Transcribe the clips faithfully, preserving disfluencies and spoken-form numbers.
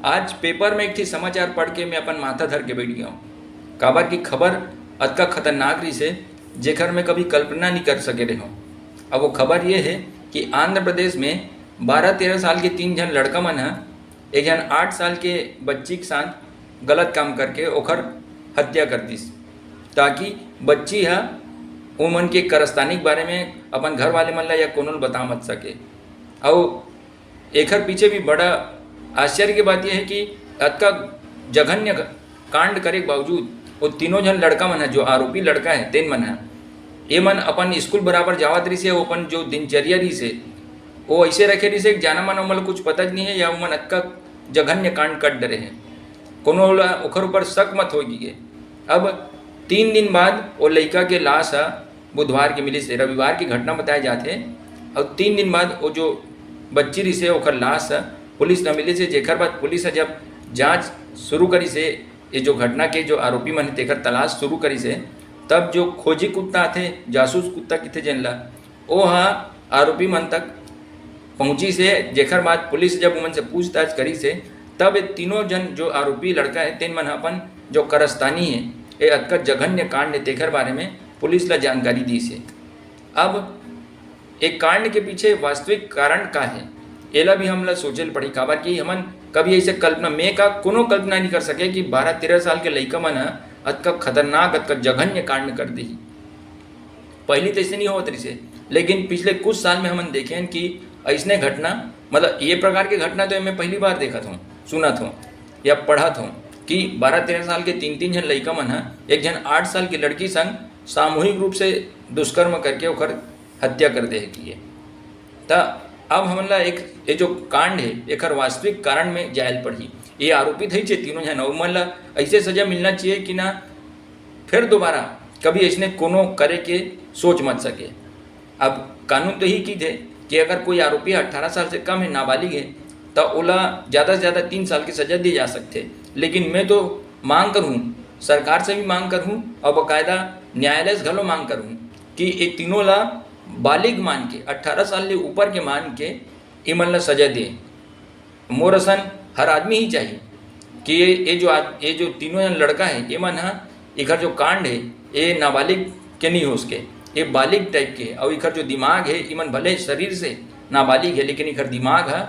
आज पेपर में एक ठी समाचार पढ़ के मैं अपन माथा धर के बैठ गया हूँ, काबर की खबर अतका खतरनाक रहिस हे, जेकर मैं कभी कल्पना नहीं कर सके रहे हूँ। अब वो खबर ये है कि आंध्र प्रदेश में बारह तेरह साल के तीन झन लड़का मन ह एक झन आठ साल के बच्ची के साथ गलत काम करके ओखर हत्या कर दिस, ताकि बच्ची ह उमन के करस्तानी के बारे में अपन घर वाले मन ला या कोनो ल बता मत सके। अउ एखर पीछे भी बड़ा आश्चर्य की बात यह है कि अतका जघन्य कांड करे के बावजूद वो तीनों झन लड़का मन ह, जो आरोपी लड़का है, तेन मन ह, ये मन अपन स्कूल बराबर जावत रहिस हे, वो अपन जो दिनचर्या रहिस हे, वो ऐसे रखे रहिस हे कि जाना माना ओमन ला कुछ पता नहीं है या ओमन अतका जघन्य कांड कर डरे हैं। कोनो ला ओखर ऊपर शक मत हो गई है। अब तीन दिन बाद वो लइका के लाश ह बुधवार के मिलिस हे, रविवार की घटना बताए जात हे। और तीन दिन बाद वो जो बच्ची रहिस हे, ओखर लाश ह पुलिस ला मिलिस हे, जेकर बाद पुलिस ह जब जांच शुरू करिस हे, ये जो घटना के जो आरोपी मन हे, तेकर तलाश शुरू करिस हे, तब जो खोजी कुत्ता आथे, जासूस कुत्ता किथे जेन ला, ओ ह आरोपी मन तक पहुंचिस हे, जेकर बाद पुलिस जब उमन से पूछताछ करिस हे, तब ये तीनों जन जो आरोपी लड़का है, तेन मन ह अपन जो करस्तानी है, ये अतका जघन्य कांड है, तेकर बारे में पुलिस ला जानकारी दिस हे। अब एक कांड के पीछे वास्तविक कारण का है, एला भी हमला सोचे ल पड़ी, काबर कि हमन कभी ऐसे कल्पना, मैं का कोनो कल्पना नहीं कर सके कि बारह तेरह साल के लइका मन ह अतका खतरनाक, अतका जघन्य कांड कर देही। पहली तो ऐसे नहीं होत रहिस हे, लेकिन पिछले कुछ साल में हमन देखे हन कि ऐसने घटना, मतलब ये प्रकार के घटना तो मैं पहली बार देखत हूँ, सुनत हूँ या पढ़त हूँ कि बारह तेरह साल के तीन तीन झन लइका मन ह एक झन आठ साल की लड़की संग सामूहिक रूप से दुष्कर्म करके ओकर हत्या कर दे हे। त अब हमन ला एक, ये जो कांड है, एकर वास्तविक कारण में जाए ल पड़ही। ये आरोपित है जे तीनों झन, ओमन ला ऐसे सजा मिलना चाहिए कि ना फिर दोबारा कभी ऐसने कोनो करे के सोच मत सके। अब कानून तो ही की थे कि अगर कोई आरोपी अठारह साल से कम है, नाबालिग है, तो ओला ज़्यादा से ज़्यादा तीन साल की सजा दी जा सकते। लेकिन मैं तो मांग करूँ, सरकार से भी मांग करूँ और बाकायदा न्यायालय से घलो मांग करूँ कि ये तीनों ला बालिग मान के, अठारह साल ले ऊपर के मान के, इमन ला सजा दे। मोर असन हर आदमी ही चाहिए कि ये, ये जो आद-, ये जो तीनों जन लड़का है, ये मन ह, इखर जो कांड है, ये नाबालिग के नहीं हो सके, ये बालिग टाइप के है। और इखर जो दिमाग है, इमन भले शरीर से नाबालिग है, लेकिन इखर दिमाग है,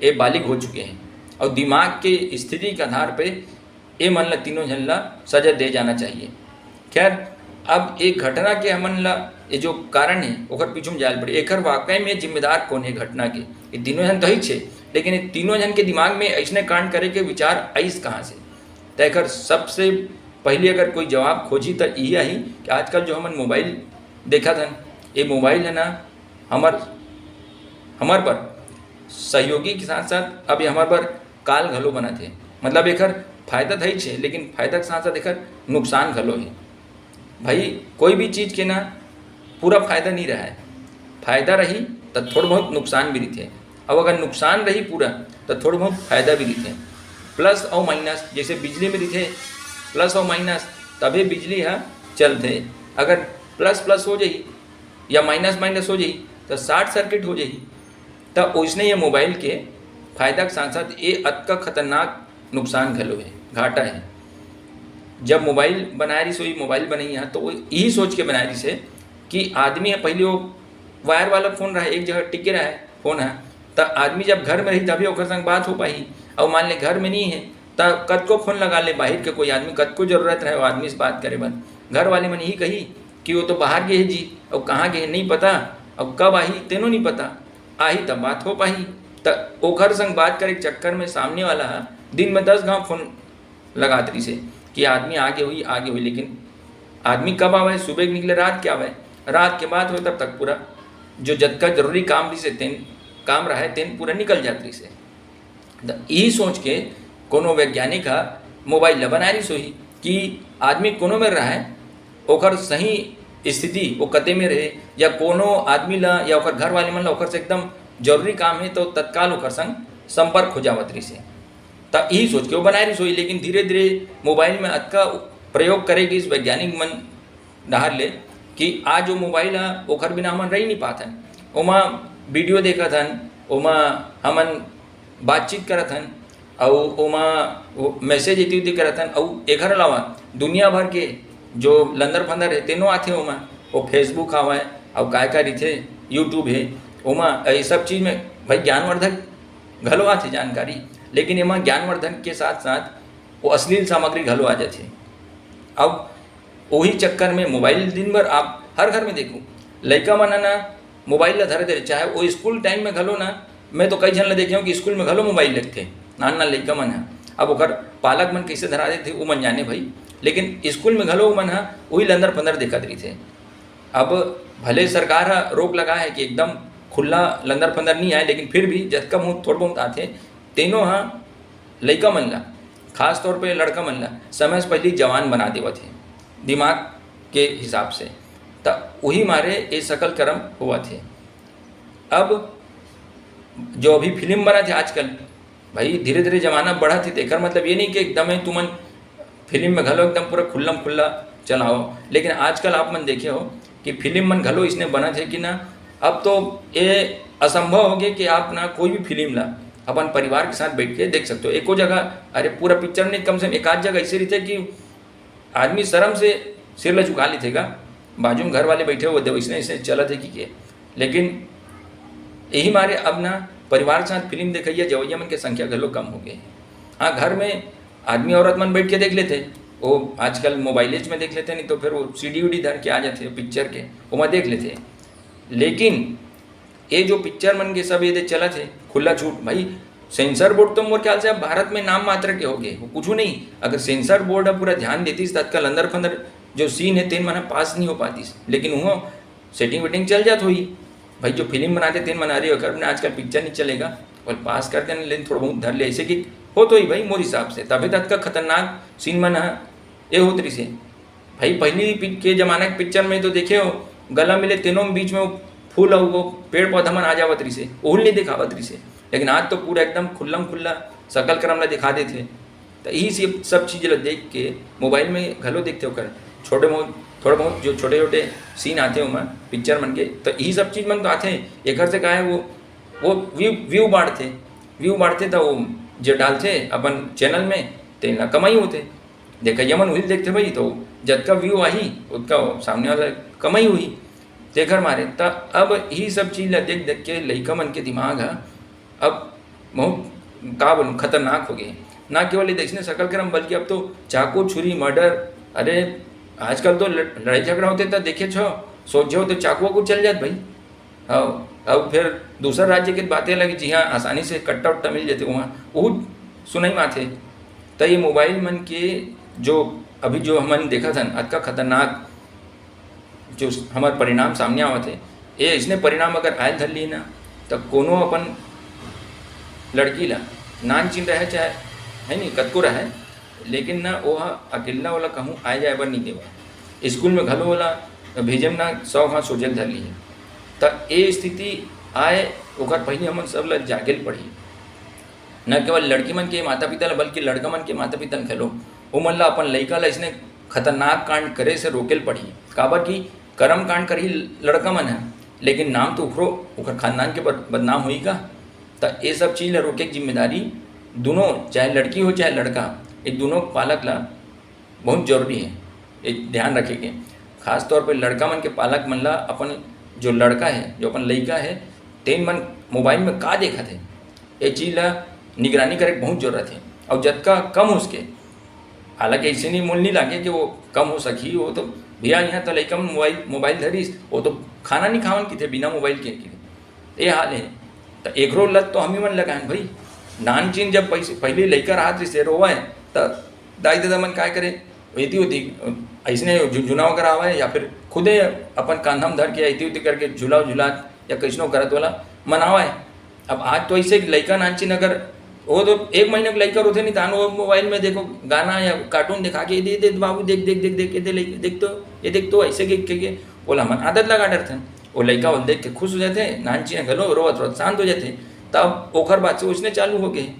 ये बालिग हो चुके हैं। और दिमाग के स्थिति के आधार पे ये मन ला, तीनों जन ला सजा दे जाना चाहिए। खैर, अब एक घटना के हमन ला, ये जो कारण है, ओकर पीछू में जाए ल पड़ी। एकर वाकई में जिम्मेदार कौन है घटना के? ये तीनों जन तो ही छे, लेकिन ये तीनों जन के दिमाग में ऐसने कांड करे के विचार आइस कहाँ से? तो एकर सबसे पहले अगर कोई जवाब खोजी, तो यही आही कि आजकल जो हमन मोबाइल देखत हन, ये मोबाइल है ना, हमर, हमर पर सहयोगी के साथ साथ अब ये हमर पर काल घलो बनत हे। मतलब एकर फायदा तो ही छे, लेकिन फायदा के साथ साथ एकर नुकसान घलो हे। भाई, कोई भी चीज के ना पूरा फायदा नहीं रहा है। फायदा रही तो थोड़ा बहुत नुकसान भी रहिथे, अब अगर नुकसान रही पूरा, तो थोड़ा बहुत फायदा भी रहिथे। प्लस और माइनस, जैसे बिजली में रहिथे प्लस और माइनस, तभे बिजली ह चलथे। अगर प्लस प्लस हो जाही या माइनस माइनस हो जाही, तो शॉर्ट सर्किट हो जाही। त ओइसने ये मोबाइल के फायदा के साथ साथ ये अतका खतरनाक नुकसान घलो हे, घाटा हे। जब मोबाइल बनाए रहिस होही, मोबाइल बनइया ह, तो वो यही सोच के बनाए रहिस हे कि आदमी ह, पहले वो वायर वाला फोन रहा, एक जगह टिके रहा फोन ह, त आदमी जब घर में रही तभी ओकर संग बात हो पाही। और मान ले घर में नहीं है, त कतको फोन लगा ले, बाहर के कोई आदमी, कतको जरूरत रहे वो आदमी से बात करे बर, घर वाले मन यही कही कि वो तो बाहर गए है जी, और कहाँ गए है नहीं पता, और कब आही तेनो नहीं पता, आही तब बात हो पाही। त ओखर संग बात करे के चक्कर में सामने वाला ह दिन में दस घाव फोन लगात रहिस हे कि आदमी आगे हुई, आगे हुई, लेकिन आदमी कब आवे? सुबह के निकले, रात के आवे, रात के बात होए, तब तक पूरा जो जतका जरूरी काम रहिस हे, तेन काम रहे, तेन पूरा निकल जात रहिस हे। त यही सोच के कोनो वैज्ञानिक ह मोबाइल ल बनाए रहिस होही कि आदमी कोनो में रहे, ओकर सही स्थिति वो कते में रहे, या कोनो आदमी ला या ओकर घर वाले मन ला ओकर से एकदम जरूरी काम है, तो तत्काल ओकर संग संपर्क हो जावत रहिस हे। त यही सोच के वो बनाए रहिस होही, लेकिन धीरे धीरे मोबाइल में अतका प्रयोग करे गिस वैज्ञानिक मन डहार ले कि आज वो मोबाइल ह, ओखर बिना हमन रह नहीं पात हन। ओमा वीडियो देखत हन, ओमा हमन बातचीत करत हन, अउ ओमा वो message इति उति करत हन। अउ एखर अलावा दुनिया भर के जो लंदर फंदर हे, तेनो आथे ओमा। वो Facebook हावय, अउ काय काय रहिथे, YouTube हे, ओमा ये सब चीज में भाई ज्ञानवर्धक घलो आथे जानकारी, लेकिन एमा ज्ञानवर्धन के साथ साथ वो अश्लील सामग्री घलो आ जाथे। अब वही चक्कर में मोबाइल दिन भर आप हर घर में देखो, लइका मन ह ना मोबाइल ला धरे दे, चाहे वो स्कूल टाइम में घलो ना, मैं तो कई झन ला देखे हूँ कि स्कूल में घलो मोबाइल रखथे, नान नान लइका मन ह। अब ओकर पालक मन कैसे धरा देथे, वो मन जाने भाई, लेकिन स्कूल में घलो वो मन ह वही लंदर फंदर देखत रहिथे। अब भले सरकार ह रोक लगा है कि एकदम खुला लंदर फंदर नहीं आए, लेकिन फिर भी जतका बहुत थोड़ बहुत आथे, तेनो ह लइका मन ला, खास तौर पे लड़का मन ला समय से पहले जवान बना देवत हे दिमाग के हिसाब से। त वही मारे ये सकल कर्म होवत हे। अब जो अभी फिल्म बनत हे आजकल, भाई धीरे धीरे जमाना बढ़त हे, तेकर मतलब ये नहीं कि एकदम ही तुमन फिल्म में घलो एकदम पूरा खुल्लम खुल्ला चलाओ। लेकिन आजकल आप मन देखे हो कि फिल्म मन घलो इसने बनत हे कि ना, अब तो ये असंभव हो गया कि आप ना कोई भी फिल्म ला अपन परिवार के साथ बैठ के देख सकते हो। एको जगह, अरे पूरा पिक्चर नहीं, कम से कम एक आध जगह ऐसे रहिथे कि आदमी शर्म से सिर ला झुका लेथे गा, बाजू में घर वाले बैठे हुए, वैसने ऐसे चलत हे कि के। लेकिन यही मारे अब ना परिवार के साथ फिल्म देखइया जवैया मन के संख्या घलो कम हो गए हे। हाँ, घर में आदमी औरत मन बैठ के देख लेथे, वो आजकल मोबाइलेज में देख लेथे, नहीं तो फिर वो सीडी उडी धर के आ जाथे पिक्चर के, ओमा देख लेथे। लेकिन ये जो पिक्चर मन के सब ये दे चलत हे खुला छूट, भाई सेंसर बोर्ड तो मोर ख्याल से अब भारत में नाम मात्र के हो गए, वो कुछ नहीं। अगर सेंसर बोर्ड अब पूरा ध्यान देतीस त आजकल अंदर फंदर जो सीन है तेन मन पास नहीं हो पातीस, लेकिन वो सेटिंग वेटिंग चल जात होही। भाई जो फिल्म बनाते तेन मन, अरे अगर अपने आजकल पिक्चर नहीं चलेगा, और पास कर देना, लेकिन थोड़ा बहुत धर ले, ऐसे कि हो तो ही भाई मोर हिसाब से, तबे तक का खतरनाक सीन मन ह ये होत रहिसे। भाई पहली पि-, के जमाना के पिक्चर में तो देखे हो, गला मिले तेनों में बीच में वो फूल अउ वो पेड़ पौधा मन आ जावत रहिसे, ओहू ल नहीं दिखावत रहिसे। लेकिन आज तो पूरा एकदम खुल्लम खुल्ला सकल करम ला दिखा देथे। त इही से सब चीज ला देख के मोबाइल में घलो देखथे ओकर छोटे बहुत, थोड़े बहुत जो छोटे छोटे सीन आथे ओमा पिक्चर मन के, त इही सब चीज मन तो आथे। एकर से का है, वो वो व्यू व्यू बाढ़थे, व्यू बाढ़थे त वो जो डालथे अपन चैनल में, तेन ला कमाई होथे। देखइया मन उही ल देखथे भाई, तो जतका व्यू आही ओतका सामने वाला कमाई होही। तेकर मारे त अब इही सब चीज ला देख देख के लइका मन के दिमाग ह अब बहुत, का बोलूँ, खतरनाक हो गए। ना केवल ये देखने सकल करम, बल्कि अब तो चाकू छुरी मर्डर, अरे आजकल तो लड़-, लड़ाई झगड़ा होथे त देखे छो, सोचे हो तो चाकू वाकू चल जात भाई। हाँ, अब फिर दूसर राज्य के बातें अलग, जिहाँ आसानी से कट्टा उट्टा मिल जाथे, वहाँ वो सुनई में आथे। त ये मोबाइल मन के जो अभी जो हमन देखत हन, अतका खतरनाक जो हमर परिणाम सामने आवत हे, ये अइसने परिणाम अगर आए धर ली ना, त कोनो अपन लड़की ला, नानचिन रहे चाहे, है नी, कतको रहे, लेकिन ना वो ह अकेल्ला वाला कहूँ आए जाए बर नहीं देवय। स्कूल में घलो ओला भेजे म ना सौ घांव सोचे ल धर लिही। त ए स्थिति आए, ओकर पहिली हमन सब ल जागे ल पड़ही। न केवल लड़की मन के माता-पिता ल, बल्कि लड़का मन के माता-पिता ल घलो, ओमन ल अपन लइका ल अइसने खतरनाक कांड करे से रोके ल पड़ही। काबर कि करम कांड करही लड़का मन ह, लेकिन नाम तो ओखरो, ओखर खानदान के बद-, बदनाम होही का? त ए सब चीज ल रोके के जिम्मेदारी दुनों, चाहे लड़की हो चाहे लड़का, ए दुनों पालक ल बहुत जरूरी हे, ये ध्यान रखे के। खास तौर पे लड़का मन के पालक मन ला अपन जो लड़का हे, जो अपन लइका हे, तेन मन मोबाइल में का देखत हे, ये चीज ला निगरानी करे के बहुत जरूरत हे। अउ जतका कम हो सके, हालांकि ऐसे नहीं, मोल नहीं लागे कि वो कम हो सकी, वो तो भैया यहाँ तो लइका मन मोबाइल, मोबाइल धरिस, वो तो खाना नहीं खावन किथे बिना मोबाइल के, के। ये हाल हे। त एकरो लत तो हम ही मन लगाएन भाई। नानचिन जब पैसे, पहले लइका राहत रिसे रोवय, त दाई ददा मन काय करे, एती ओती अइसने झुनझुना वगैरह आवय या फिर खुदे अपन कांधा म धर के एती ओती करके झुला झुला या कइसनो करत वाला मनावय। अब आज तो अइसे कि लइका नानचिन अगर वो तो एक महीना के लइका रोथे नहीं, तान वो मोबाइल में देखो गाना या कार्टून दिखा के, "ये दे, दे बाबू, देख, देख, देख, देख, ये दे, लइका, देख तो, ये देख तो," अइसे के, के, के ओला हमन आदत लगा डरथन। वो लइका वो देख के खुश हो जाथे, नानचिन घलो रोवत रोवत शांत हो जाथे। तब ओखर बाद से उसने चालू हो गए।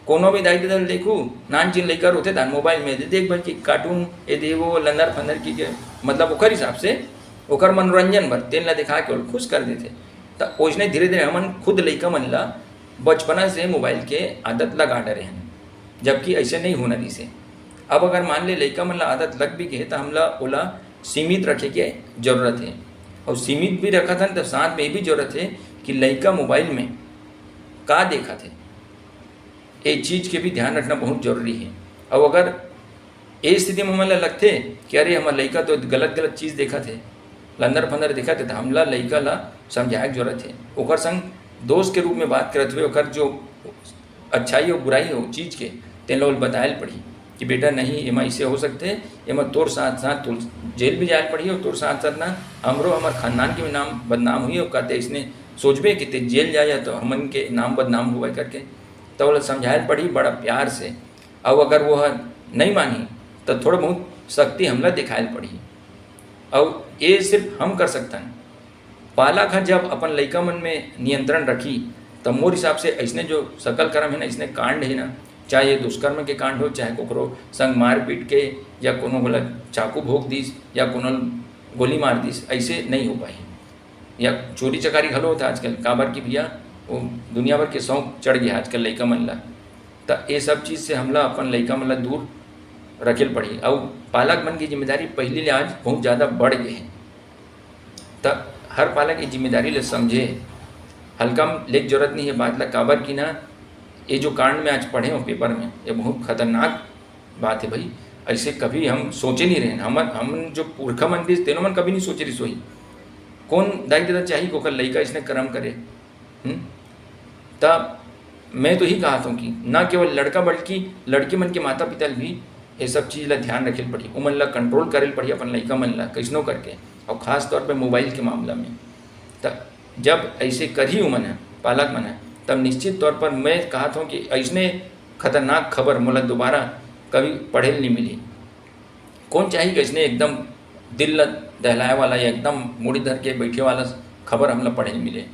कोनो भी दाई ददा ल देखू, नानचिन लइका रोथे, तान मोबाइल में दे देख भर की कार्टून, ये दे वो लंदर फंदर की के, मतलब ओखर हिसाब से, ओखर मनोरंजन बर तेन ला दिखा के ओला खुश कर देथे। त ओइसने धीरे-धीरे हमन खुद लइका मन ला बचपना से मोबाइल के आदत लगा डरे हन। जबकि अइसे नइ होना रहिसे। अब अगर मान ले लइका मन ला आदत लग भी गे, त हमला ओला सीमित रखे के जरूरत हे। अउ सीमित भी रखत हन, त साथ में ये भी जरूरत हे कि लइका मोबाइल में का देखत हे, ए चीज के भी ध्यान रखना बहुत जरूरी हे। अउ अगर ए स्थिति में हमन ला लगथे कि अरे, हमर लइका तो गलत-गलत चीज देखत हे, लंदर-फंदर देखत हे, त हमला लइका ला समझाए के जरूरत हे। ओकर संग दोस्त के रूप में बात करत हुए ओकर जो अच्छाई अउ बुराई हो चीज के, तेन ला ओला बताए ल पड़ही कि बेटा नहीं, एमा अइसे हो सकथे, एमा तोर साथ-साथ तोर जेल भी जाए ल पड़ही अउ तोर साथ-साथ ना हमरो, हमर खानदान के भी नाम बदनाम होही। अउ कहते अइसने सोचबे कि ते जेल जाए या तो हमन के नाम बदनाम होवय करके, त ओला समझाए ल पड़ही बड़ा प्यार से। अउ अगर वो ह नहीं मानही, त थोड़ा बहुत सख्ती हमला दिखाए ल पड़ही। अउ ये सिर्फ हम कर सकथन। पालक ह जब अपन लइका मन में नियंत्रण रखही, त मोर हिसाब से अइसने जो सकल कर्म हे ना, अइसने कांड हे ना, चाहे ये दुष्कर्म के कांड हो, चाहे कोकरो संग मारपीट के, या कोनो ला चाकू भोंक दिस, या कोनो ल गोली मार दिस, अइसे नहीं हो पाही। या चोरी चकारी घलो होथे आजकल, काबर कि भैया, वो दुनिया भर के शौक चढ़ गया आजकल लइका मन ला। त ये सब चीज से हमला अपन लइका मन ला दूर रखे ल पड़ही। अउ पालक मन की जिम्मेदारी पहिली ले आज बहुत ज्यादा बढ़ गए हे। त हर पालक ये जिम्मेदारी ले समझे, हल्का में लेके जरूरत नहीं हे बात ला, काबर कि ना, ये जो कांड में आज पढ़े हो पेपर में, ये बहुत खतरनाक बात हे भाई। अइसे कभी हम सोचे नहीं रहे। हमन, हमन जो पुरखा मन दिस, तेनो मन कभी नहीं सोचे रहिस होही। कौन दाई ददा चाही कि ओकर लइका अइसने कर्म करे? हम्म? त मैं तो यही कहत हूँ कि ना केवल लड़का बल्कि लड़की मन के माता पिता ल भी ये सब चीज ला ध्यान रखे ल पड़ही, उमन ला कंट्रोल करे ल पड़ही अपन लइका मन ला कइसनो करके, अउ खास तौर पे मोबाइल के मामला में। त जब अइसे करही उमन ह, पालक मन ह, तब निश्चित तौर पर मैं कहत हूँ कि अइसने खतरनाक खबर मोला दोबारा कभी पढ़े ल नहीं मिली। कौन चाही कि अइसने एकदम दिल ल दहलाए वाला या एकदम मुड़ी धर के बैठे वाला खबर हमला पढ़े ल मिले?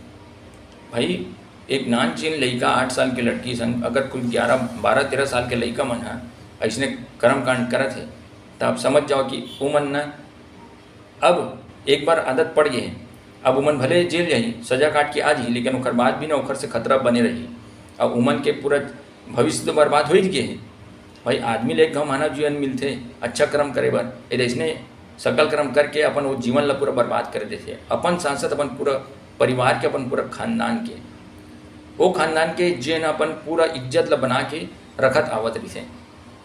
भाई, एक नानचीन लइका, आठ साल के लड़की संग अगर कोई ग्यारह, बारह, तेरह साल के लइका मन ह अइसने कर्मकांड करत हे, त आप समझ जाओ कि उमन न अब एक बार आदत पड़ गए हे, अब उमन भले जेल जाही, सजा काट के आ जाही, लेकिन ओकर बाद भी ना ओकर से खतरा बने रही। अब उमन के पूरा भविष्य तो बर्बाद हो ही गए हे। भाई, आदमी ले एक घाव मानव जीवन मिलथे अच्छा कर्म करे बर, यदि अइसने सकल कर्म करके अपन वो जीवन ला पूरा बर्बाद कर देथे, अपन साथ साथ अपन पूरा परिवार के, अपन पूरा खानदान के, वो खानदान के जेन अपन पूरा इज्जत ला बना के रखत आवत रहिथे।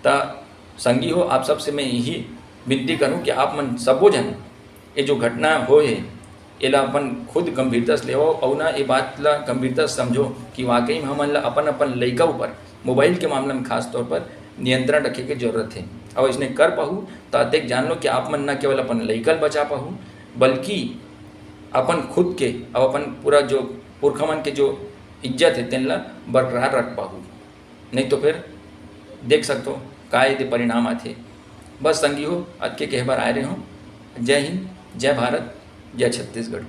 त संगी हो, आप सबसे मैं यही विनती करूँ कि आप मन सबो झन ये जो घटना होए हे, एला अपन खुद गंभीरता से लेवव, अउ ना ये बात ला गंभीरता से समझो कि वाकई में हमन ला अपन, अपन लइका ऊपर मोबाइल के मामला में खास तौर पर नियंत्रण रखे के जरूरत हे। अउ अइसने कर पाहू, त अतेक जान लो कि आप मन न केवल अपन लइका ल बचा पाहू, बल्कि अपन खुद के अउ अपन पूरा जो पुरखा मन के जो इज्जत हे, तेन ला बरकरार रख पाहू। नहीं तो फिर देख सकथो का एदे परिणाम आथे। बस संगी हो, अतके कहे बर आए रहे हो। जय हिंद, जय भारत, जय छत्तीसगढ़।